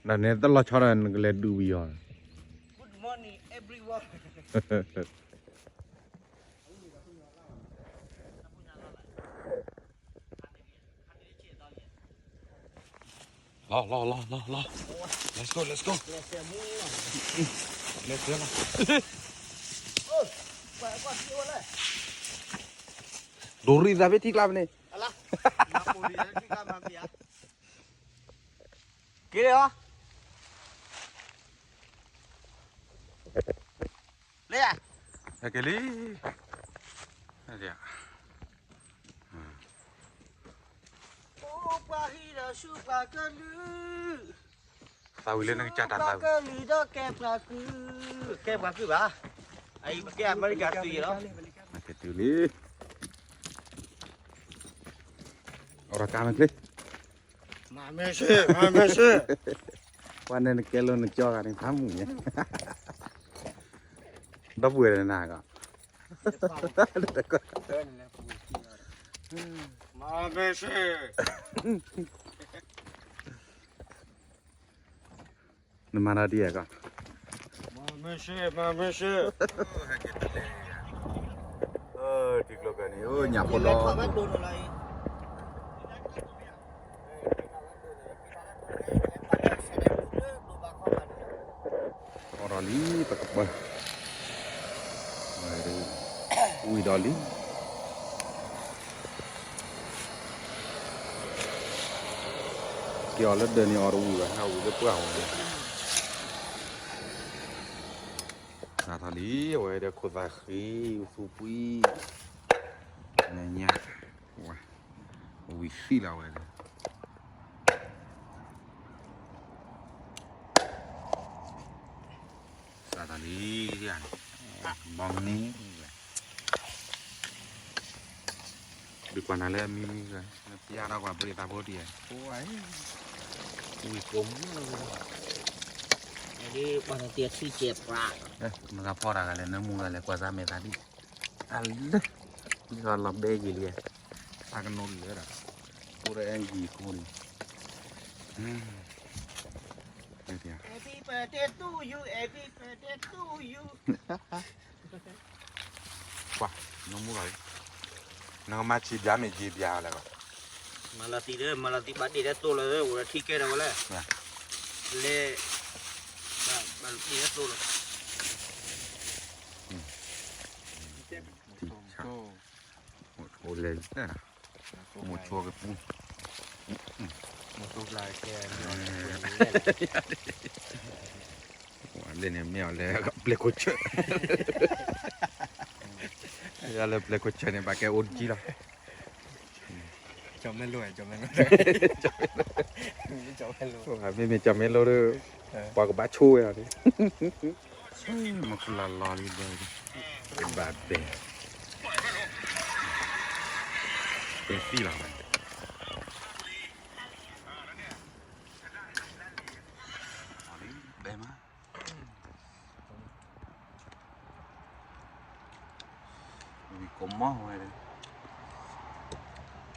ဒီးန့ၣ်တလီၤဆီဒီးနကလဲၤဒုးဝံၤအီၤ Good morning everyone. လီၤ လီၤ လီၤ လီၤ လီၤ let's go let's go လဲၤဆဲလီၤ ဒိးရံၣ်သးဖဲထံကျါဖဲန့ၣ် က့ၤလီၤ လဲၣ် က့ၤလံ အိၣ်ပှၤဟံၣ်ဒီးဆူပှၤကလုာ် သးဝံၤလၢနကစၢ်တၢ်သးဝံၤ ကလုာ်ဒီးကဲပှၤကုၢ် ကဲပှၤကုၢ်ဘၣ် အအံၤကဲအမဲရကၤသုးလီၤ ကဲတုၤလံ အိၣ်ဒီးကါမ့ၢ်ချ့ မၤမ့ၢ်ရှ့ မၤမ့ၢ်ရှ့ ပှၤန့ၣ်နကဲလိာ်နကၠီဂၤန့ၣ် ဖးမုၢ်ညါ ဒီပုၢ်ဝဲၢ်နၤကီး မၤမ့ၢ်ရှ့ နမၤဒီးဒ်အကီး မၤမ့ၢ်ရှ့ မၤမ့ၢ်ရှ့ ထံကျိကန့ၣ် အိၣ်ညၣ်ဖိလီၤ အိၣ်ဒီးလံ ပကပၤ ဝံၤဒီးလံ က့ၤအီၤလၢဒၢးန့ၣ်အီၤတဝံၤဘၣ် ဟးဝံၤလၢပှၢ်အီၤ စးထီၣ်လံ အဝဲဒီးခိၣ်သးဃံ သူပှံ ညါ ဝဲ ဝံၤသံလီၤဝဲဒီး စးထီၣ်လံ ဘီမုၢ်နံၤ ဒုးကွၢ်နၤလၢအမံမံ နပျါထီၣ်ကွၢ်ဘရ့ၣ်သးဖိတံၢ် ဝံၤကိးမူ ဒ်ပှၤတထံၣ်စဲးပြး မ့ၢ်ဂၤဖီတၢ်ဂၤလဲၣ် နမူဂၤလဲၣ် ကွၢ်စၢ်မဲာ်သးဒ် အလၢ လီၤဘဲယံာ်လံ အကနိးလၢဒီး ကိးဒီးအဲဂံၢ်ကိးန့ၣ် Happy birthday to you, Happy birthday to you. ကွၢ် နမူလီၤ နကမၤဆံးဘျါမ့ၢ်ယံာ်ဘျါလၢၤဘၣ် မၤလီၤသံဒီး မၤလီၤသံဘၣ်ဒ့ၣ်တၢ်သိၣ်လီၤ အိၣ်ဒီးထံကဲထီၣ်ဝဲလဲၣ် လဲၤ ဘၣ်ဒ့ၣ်တၢ်သိၣ်လီၤ ထံဆၣ် အိၣ်လဲၤလၢ မိၢ်ဆိကပူၤ လၢန့ၣ်မ့ၢ်အီၤလၢပျဲၢ်ခိၣ်ဆၢ ယၤလၢပျဲၢ်ခိၣ်ဆၢန့ၣ် ဘၣ်ကဲအိၣ်တကံလီၤ ကၠီမဲလိ ကၠီမဲလိ မ့မ့ၢ်ကၠီမဲလိဒီး ပှၤကဘၣ်ဆိဝဲအီၤန့ၣ် မုၢ်ကလီၤလီၤလံ ဘၣ်ဘဲ တဲသံလီၤ ဘဲမး ဝံၤကိးမီၢ်ဝဲဒီး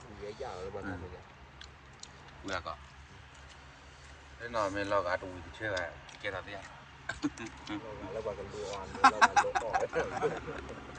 ဝံၤအကီး လၢနီၢ်မ့ၢ်လီၤဂာ်တဝံၤတဆၢဂၤ ကဲထီၣ်သ့ဧါ လၢပှၤကလူၤအီၤန့ၣ်လီၤဂာ်လီၤအီၣ်